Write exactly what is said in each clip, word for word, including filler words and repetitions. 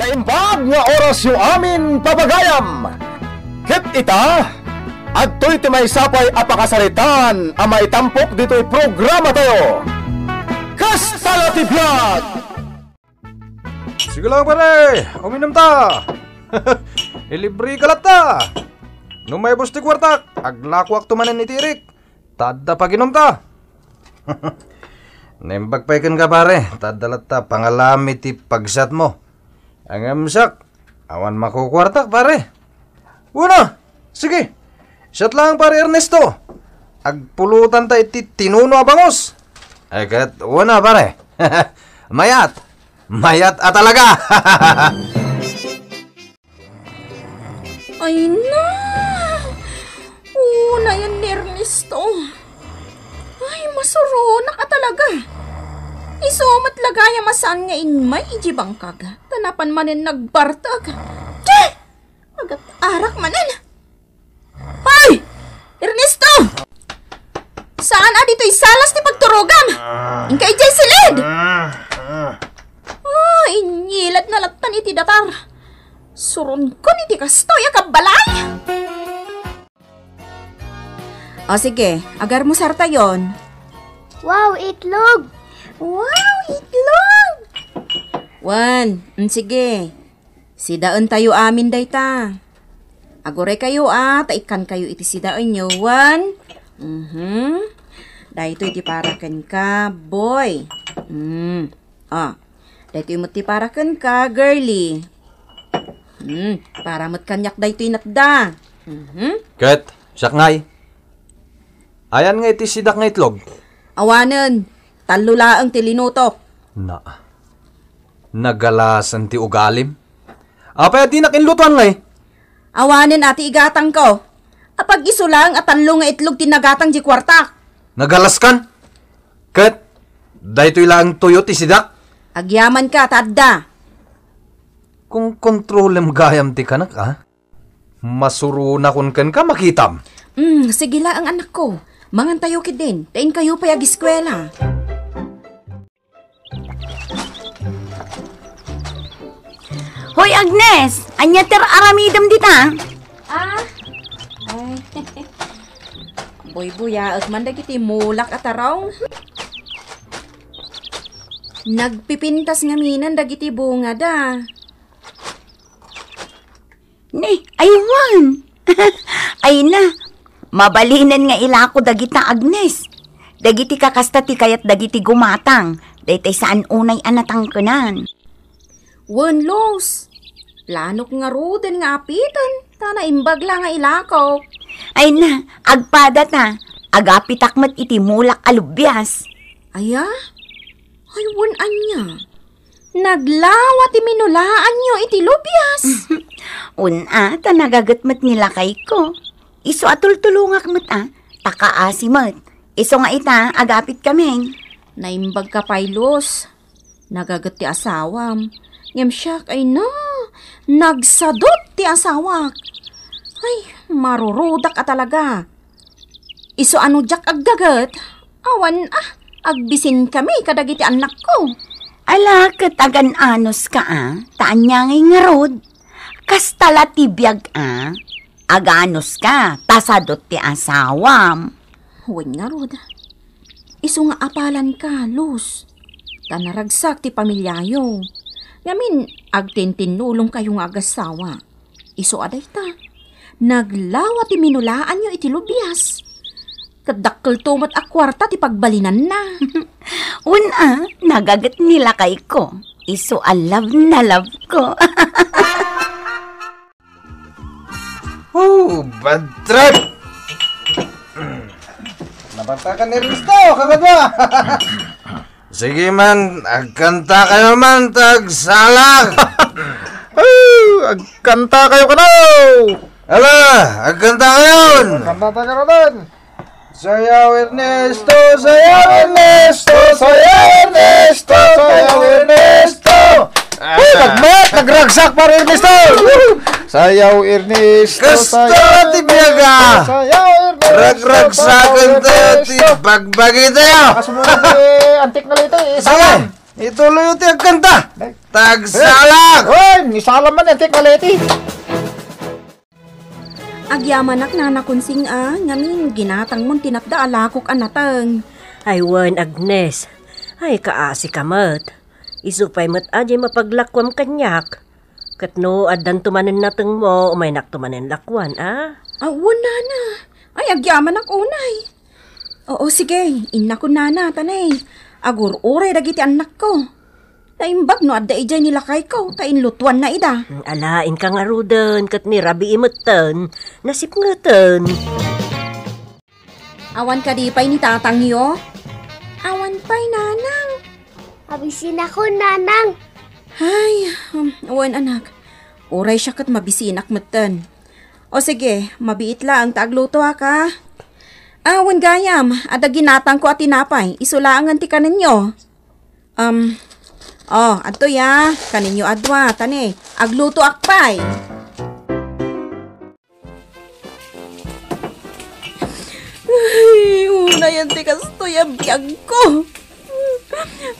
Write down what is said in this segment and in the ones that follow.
Naimbag nga orasyo amin, pagayam! Ket ita, adtoy ti maysa pay a pakasaritaan a maitampok ditoy programatayo. Kasta la ti biag! Sige lang, pare! Uminom ta! Ilibre ka latta! No maibus ti kuartak, aglakoakto manen iti irik. Ta adda paginom ta. Naimbag pay kenka, pare. Ta adda latta pangalami ti pagsatmo. Ngem siak, awan makukuartak, pare. Wen a, sige. Siak lang, pare Ernesto. Agpulutan ta iti tinuno a bangus. Ay, ket wen a, pare. Mayat. Mayat a talaga. Ay na! Unayen ni Ernesto. Ay, masuronak a talaga. Isu met la gayam a saan nga immay iti bangkag. Ta napan manen nagbartek. Ti! Agat-arak manen. Ay! Ernesto! Saan a ditoy salas ti pagturogam? Inka idiay silid! Ah, inyilad na lattan iti datar. Suronkon iti kastoy a kabbalay! O sige, agarmusartayon. Wow, itlog! Wow, itlog! Wen, mm, sige. Sidaentayo amin dayta. Aguraykayo a, ta ikkankayo iti sidaenyo. Wen, mhm. Daytoy ti para kenka, boy. Mm. Ah, daytoy met ti para kenka, girly. Hmm, para met kaniak daytoy natda. Mhm. Ket, siak ngay. Ayan nga iti sidak nga itlog? Awanen, tallo laeng ti linutok. Na, nagalasen ti ugalim? Apay a dinak inlutoan ngay? Awanen a ti igatangko. Apag-isu laeng a tallo nga itlog ti nagatang di kuartak. Nagalaskan? Ket daytoy laeng tuyo ti sidak? Agyamanka ta adda. Kung kontrolem gayam ti kanak, a? Masuronakon kenka, makitam. Mm, sige laeng, anakko. Mangantayo ketdin, ta inkayo pay agiskuela. Hoy, Agnes! Ania ti ar-aramidem dita? Ah? Ay. Buybuyaek man dagiti mulak a tarong. Nagpipintas ngaminen dagiti bungada. Ni, aywan! Ay na, mabalinen nga ilako dagita, Agnes. Dagiti kakasta ti kayat dagiti gumatang, daytay saan unay a natangkenan. Wen, Luz, planok ngaruden nga apiten, ta naimbag la nga ilakok. Ay na, agpada ta, agapitak met iti mulak a lubias. Aya? Ay, wen, ania? Naglawa ti minulaanyo iti lubias. Un-a, ta nagaget met ni lakayko. Isu a tultulongak met a, ta kaasi met. Isu nga ita, agapit kami. Naimbag ka pay, Luz. Nagaget ti asawam. Ngem siak, ay na, nagsadut ti asawak. Ay, marurudak a talaga. Isu a no diak aggaget, awan a, agbisinkami kadagiti annakko. Ala, ket agan-anos ka a, ta ania ngay ngarud? Kasta la ti biag a, aganus ka, ta sadut ti asawam. Wen ngarud, isu nga apalanka, Luz, ta naragsak ti pamiliayo. Ngamin, agtintinnulongkayo nga agasawa. Isu a dayta, naglawa ti minulaanyo iti lubias. Ket dakkelto met a kuarta ti pagbalinanna. Wen a, nagaget ni lakayko. Isu a love na love ko. Oh, bad trip! Nabantakan ni Risto, kakadwa! Sige man, agkanta kayo man, tagsalag! Oh, agkanta kayo kano! Ala, agkanta kayo! Kanta tayo rin! Sayaw Ernesto, sayaw Ernesto, sayaw Ernesto, sayaw Ernesto! Uy, nagmat, nagragsak para Ernesto! Sayaw Ernesto, Kasta sayaw ti biyaga! Ernesto, sayaw Ernesto, Ragragsakan sayaw ta ti Ernesto! Bagbagi tayo! Kaso mo na si Antik na Lito, eh, Sige! Salam! Ituloy ti agkanta. Ay. Tagsalak! Oy, ni Solomon ti kaleti. Agyamanak, Nana Kunsing, a, ngamin ginatangmon ti natda a lakok a nateng. Ay wen, Agnes. Ay, kaasi ka met. Isu pay met a di mapaglakuam kaniak. Ket no addanto manen natengmo, umaynakto manen lakuan, a? Awan, Nana. Ay, agyamanak unay. Oo, sige. Innakon, Nana, ta ne, agur-uray dagiti annakko. Naimbag no adda idiay ni lakayko, ta inlutuanna ida. Ala, inka ngaruden, ket ni rabii metten, nasipngeten. Awan kadi pay ni tatangyo? Awan pay, Nanang. Mabisinakon, Nanang. Ay, um, wen, anak. Uray siak ket mabisinak metten. O sige, mabiit laeng ta aglutoak, a. Awan gayam, adda ginatangko a tinapay, isu laengen ti kanenyo. Um, oh, adtoy a, kanenyo a dua, ta ne, aglutoak pay. Ay, unayen ti kastoy a biagko.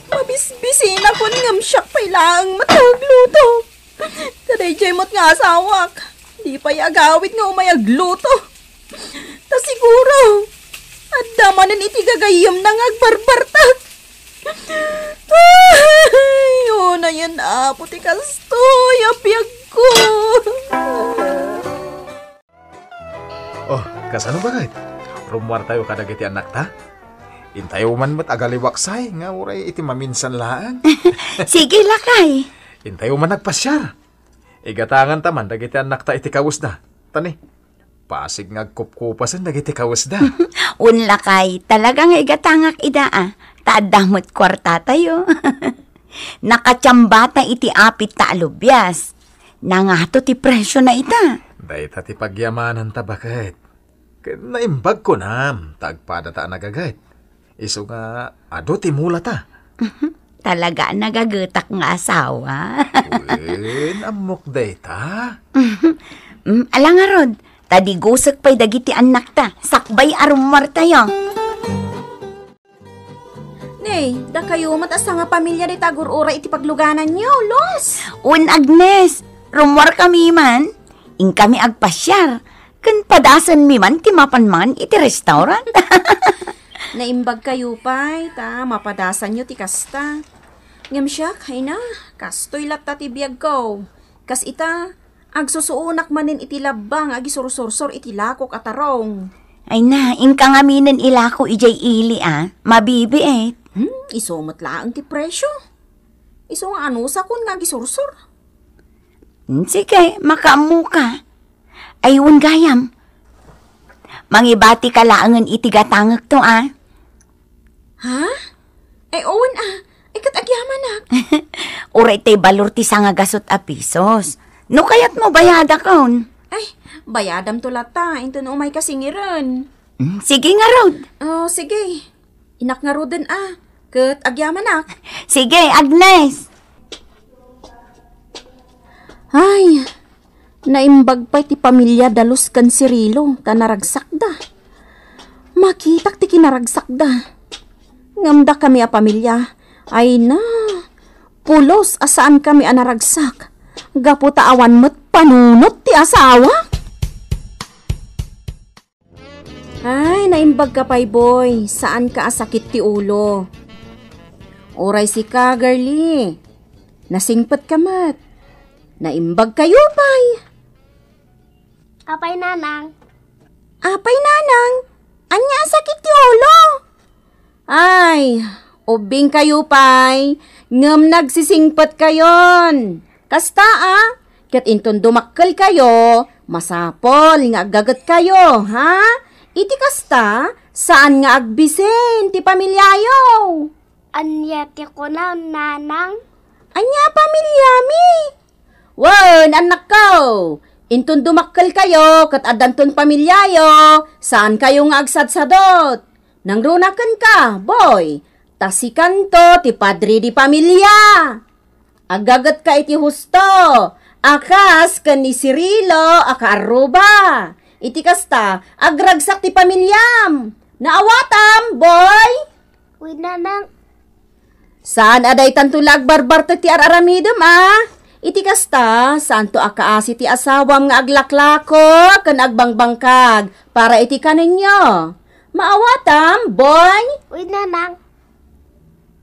Mabisbisinakon ngem siak pay laeng met a agluto. Kadaydiay met nga asawak, di pay agawid nga umay agluto. Ta siguro, adda manen iti gagayyemna nga agbarbartak. Ay, unayen, Apo, ti kastoy a biagko. Oh, kasano, baket? Rummuartayo kadagiti annakta? Intayo man met agaliwaksay nga uray iti maminsan laeng. Sige, lakay. Intayo man agpasiar. Igatanganta man dagiti annakta iti kawesda. Ta ne, pasig nga agkupkupasen dagiti kawesda. Wen, lakay, talaga nga igatangak ida, a. Ta adda met kuartatayo. Nakatiambata iti apit ta alubias. Nangato ti presiona ita. Dayta ti pagyamananta, baket. Ket naimbag kunam, ta agpadata a nagaget. Isu nga adu ti mulata. Talaga a nagagetak nga asawa. Wen, ammok dayta. Mm, ala ngarud, ta digusek pay dagiti annakta, sakbay a rummuartayo. Ne, dakayo met a sangapamilia dayta agur-uray iti paglugananyo, Los? Wen, Agnes, rummuarkami man. Inkami agpasiar, ken padasenmi man ti mapan mangan iti restaurant. Naimbagkayo pay, ta mapadasanyo ti kasta. Ngem siak, ay na, kastoy latta ti biagko. Kas ita, agsusuonak manen iti labba nga agisursursor iti lakok a tarong. Ay na, inka ngaminen ilako idiay ili, a. Mabibiit. Hmm, isu met laeng ti presyo. Isu nga anusakon nga agisursor. Hmm, sige, makaammoka. Ay, wen gayam. Mangibatika laengen iti gatangekto, a. Ha? Ay, wen, a. Ay, ket agyamanak. Uray tay balor ti sangagasut a pisos. No kayatmo, bayadakon. Ay, bayadamto latta, inton umayka singiren. Mm, sige ngarud. Oh, sige. Innak ngaruden, a. Ket agyamanak. Sige, Agnes. Ay, naimbag pay ti pamilia da Luz ken Cirilo ta naragsakda. Makitak ti kinaragsakda. Ngem dakami a pamilia, ay na, pulos a saankami a naragsak, gapu ta awan met panunot ti asawa. Ay, naimbagka pay, boy. Saanka a sakit ti ulo. Uray sika, girlie. Nasingpetka met. Naimbagkayo pay. Apay, Nanang? Apay, Nanang? Ania a sakit ti ulo? Ay, ubbingkayo pay, ngem nagsisingpetkayon. Kasta, a, ket inton dumakkelkayo, masapul nga aggagetkayo, ha? Iti kasta, saan nga agbisin ti pamiliayo. Ania ti kunam, Nanang? Ania a pamiliami? Wen, annakko, inton dumakkelkayo ket addanton pamiliayo, saankayo nga agsadsadot. Nangruna kenka, boy, ta sikanto ti padre di pamilia. Aggagetka iti husto, a kas ken ni Cirilo a kaarruba. Iti kasta, agragsak ti pamiliam. Naawatam, boy? Wen, Nanang. Saan a daytanto la agbarbartek ti ar-aramidem a? Iti kasta, saanto a kaasi ti asawam nga aglaklako ken agbangkag para iti kanenyo. Maawatam, boy? Uy, nanang.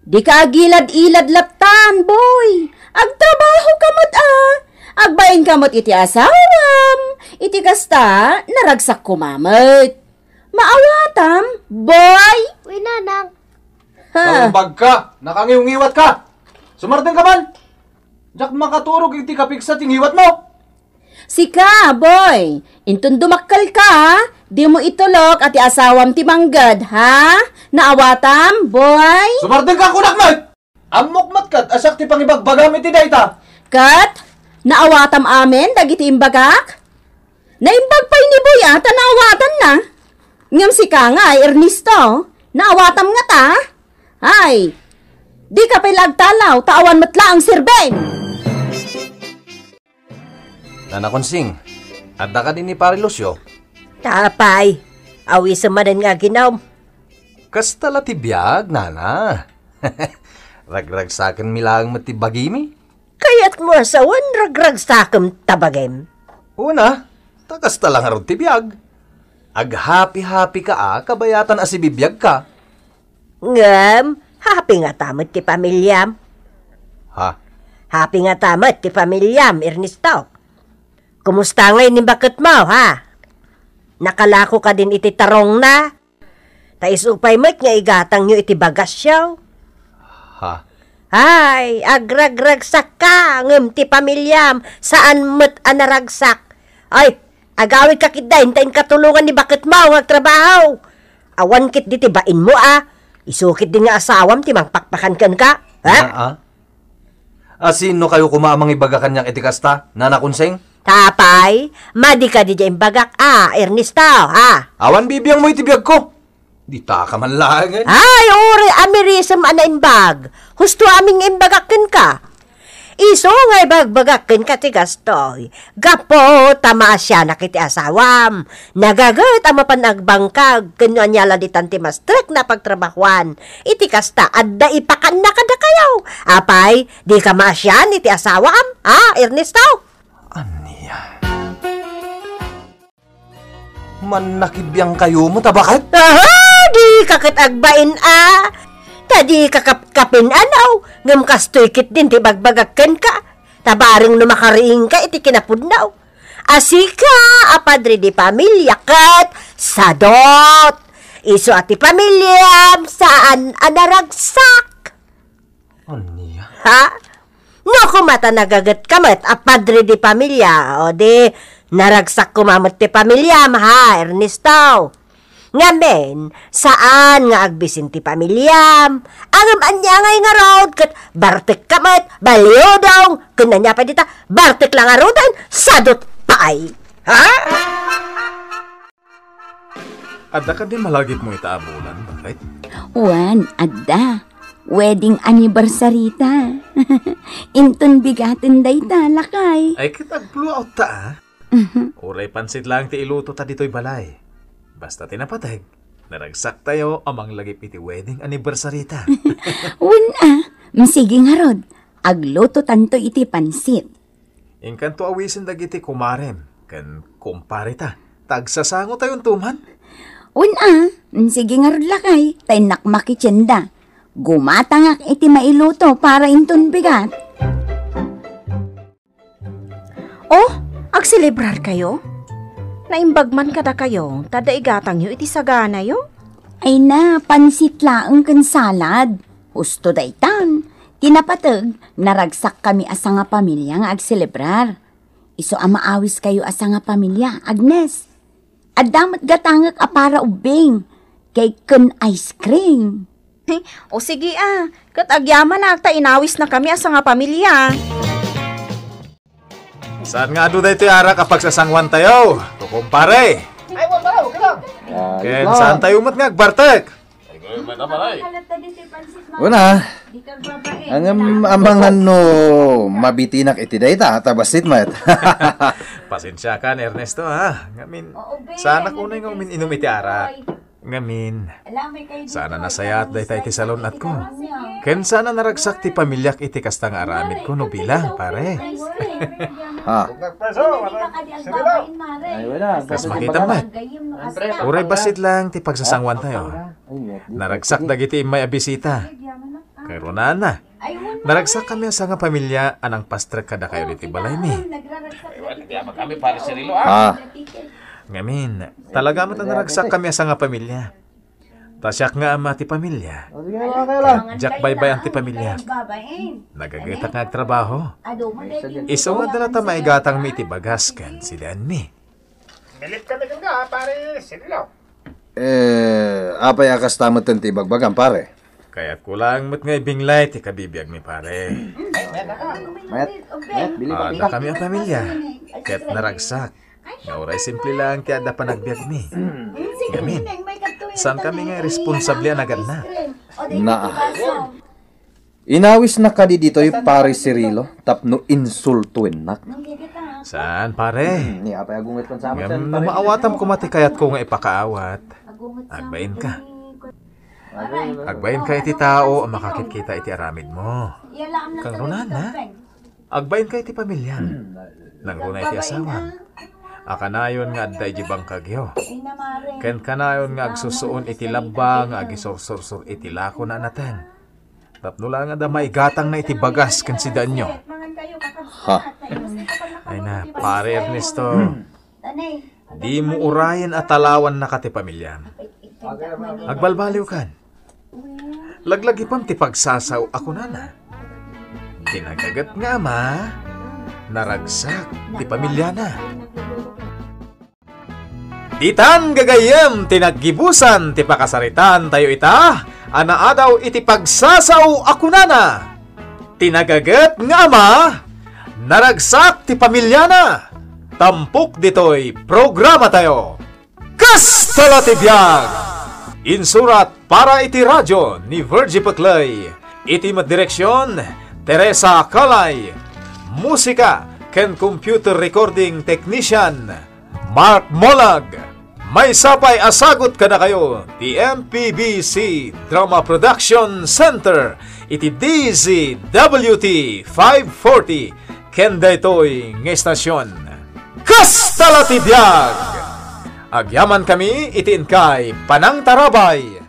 Dika agilad-ilad lattan, boy. Agtrabaho ka met a. Agbain ka met iti asawam. Iti kasta, naragsak koma met. Maawatam, boy? Uy, nanang. Ha? Naumbag ka, nakangiwngiwat ka. Sumardeng ka man. Diak makaturog iti kapigsa ti ngiwat mo. Sika, boy. Inton dumakkel ka, dimo itulok a ti asawam ti mangged, ha? Naawatam, boy? Sumardeng ka kunak met! Ammok met ket a siak ti pangibagbagam iti dayta. Ket naawatam amin dagiti imbagak? Naimbag pay ni boy a ta naawatanna. Ngem sika ngay, Ernesto, naawatam ngata? Ay, dika pay la agtalaw ta awan met laeng serbi. Nana Konsing, adda kadi ni Pare Lucio? Apay, awisem manen nga aginom. Kasta la ti biag, nana. Ragragsakenmi laeng met ti bagimi. Kayatmo a sawen ragragsakem ta bagim? Una, ta kasta la ngarud ti biag. Aghapi-hapi ka a kabayatan a sibibiag ka. Ngem, happy ngata met ti pamiliam. Ha? Happy ngata met ti pamiliam, Ernesto. Kumusta ngay ni baketmo, ha? Nakalako kadin iti tarongna? Ta isu pay met nga igatangyo iti bagasyo. Ha? Ay, agragragsak ka, ngem ti pamiliam, saan met a naragsak. Ay, agawid ka ketdin ta inkatulongan ni baketmo nga agtrabaho. Awan ketdi ti bainmo a. Isu ketdi nga asawam ti mangpakpakan kenka. Ha? Ah, ah. A sino kayo koma a mangibaga kaniak iti kasta, Nana Konsing? Apay, madi kadi diay imbagak a, Ernesto, ha? Awan bibiangmo iti biagko. Dita ka man laengen. Ay, uray amirisem a naimbag. Husto amin nga imbagak kenka. Isu nga ibagbagak kenka ti kastoy. Gapu ta maasianak iti asawam. Nagaget a mapan agbangkag ken no ania la ditan ti mastrekna a pagtrabahuan. Iti kasta, adda ipakanna kadakayo. Apay, dika maasian iti asawam, ha, Ernesto? Ania? Mannakibiang kayo met a baket? Aha, dika ket agbain a. Ta dika kapkapen a no, ngem kastoy ketdin ti ibagbagak kenka. Ta bareng no makariingka iti kinapudno. A sika a padre de pamilia ket sadot. Isu a ti pamiliam saan a naragsak. Ania? Ha? No koma ta nagaget ka met a padre de pamilia, o di naragsak koma met ti pamiliam, ha, Ernesto? Ngamin, saan nga agbisin ti pamiliam. Ngem ania ngay ngarud ket bartek ka met, baliwdong, ken ania pay dita, bartek la ngaruden, sadot pay. Ha? Adda kadi malagipmo ita a bulan, baket? Wen, adda. Wedding anniversary ta. Inton bigaten dayta, lakay. Ay, ket agpluaw ta, ah. Mhm. Uray pansit laeng ti iluto ta ditoy balay. Basta ti napateg, naragsak tayo a manglagip iti wedding anniversary ta. Wen a, sige ngarud, agluto tanto iti pansit. Inkanto awisen dagiti kumarem ken kumpare ta, ta agsasango tayo untuman. Wen a, sige ngarud lakay, ta innak makitienda. Gumatangak iti mailuto para inton bigat. Oh, agselebrar kayo? Naimbag man kadakayo, ta adda igatangyo iti saganayo? Ay na, pansit laeng ken salad. Husto daytan. Ti napateg, naragsak kami a sangapamilia nga agselebrar. Isu a maawis kayo a sangapamilia, Agnes. Adda met gatangek a para ubbing, cake ken ice cream. O sige a, ket agyamanak ta inawisna kami a sangapamilia. Saan nga adu daytoy arak a pagsasanguan tayo, kukumpare? Ay, wala, okay lang. Ken saan tayo met nga agbartek? Ay, kayo met, apay. Una, ngem amangan no mabitinak iti dayta, ta bassit met. Pasensiakan, Ernesto, ha? Ngamin, saanak unay nga umin-inum iti arak. Ngamin, saan a nasayaat dayta iti salun-atko. Ken saan a naragsak ti pamiliak iti kasta nga aramidko no bilang, pare. Ha? Ay, wala. Kas makitam met. Uray bassit lang ti pagsasanguantayo. Naragsak dagiti immay a bisita. Ket kunana, naragsakkami a sangapamilia a nangpastrek kadakayo iti balaymi. Ay, wala, ti ama kami, pare Cirilo, ah. Ah. Ngamin, talaga met a naragsakkami a sangapamilia. Ta siak nga ama ti pamilia. O, sige, okay lang. Diak baybay-an ti pamilia. Nagagetak nga agtrabaho. Isu nga adda latta maigatangmi iti bagas ken sidaanmi. Milip kami kenka, pare Cirilo. Eh, apay a kasta metten ti ibagbagam, pare? Kayatko lang met nga ibinglay ti kabibiagmi, pare. Mayat, mayat, bili pa. Adda kami a pamilia, ket naragsak. Nga uray simple lang ti adda panagbiagmi. Ngamin, saan kami nga responsable a naganna? Naa. Inawisna kadi ditoy, pare Cirilo, tapno insultuennak? Saan, pare? Hmm, ni apay agunget kon sa amin, ngem saan, no pare? Maawatam koma ti kayatko nga ipakaawat, agbainka. Agbainka iti tao a makakitkita iti aramidmo. Ken kunana, agbainka iti pamiliam. Nangruna iti asawam. A kanayon nga adda idiay bangkagyo. Ken kanayon nga agsusuon iti labba nga agisursursor iti lakona a nateng. Tapno la nga adda maigatangna iti bagas ken sidaanyo. Ha? Ay na, pare Ernesto. Dimo urayen a talawannaka ti pamiliam. Agbalbaliwkan. Laglagipem ti pagsasao a kunana. Ti nagaget nga ama, naragsak ti pamiliana. Ditan gagayyem ti naggibusan ti pakasaritaantayo ita a naadaw iti pagsasao a kunana, ti nagaget nga ama, naragsak ti pamiliana. Tampok ditoy programatayo. Kasta la ti biag! Insurat para iti radio ni Virgie Peclay. Iti met direksion, Teresa Calay. Musika ken computer recording technician, Mark Molag. Maysa pay a sagut kadakayo ti M P B C Drama Production Center iti D Z W T five forty ken daytoy nga istasyon. Kasta la ti biag! Agyamankami iti inkay panangtarabay.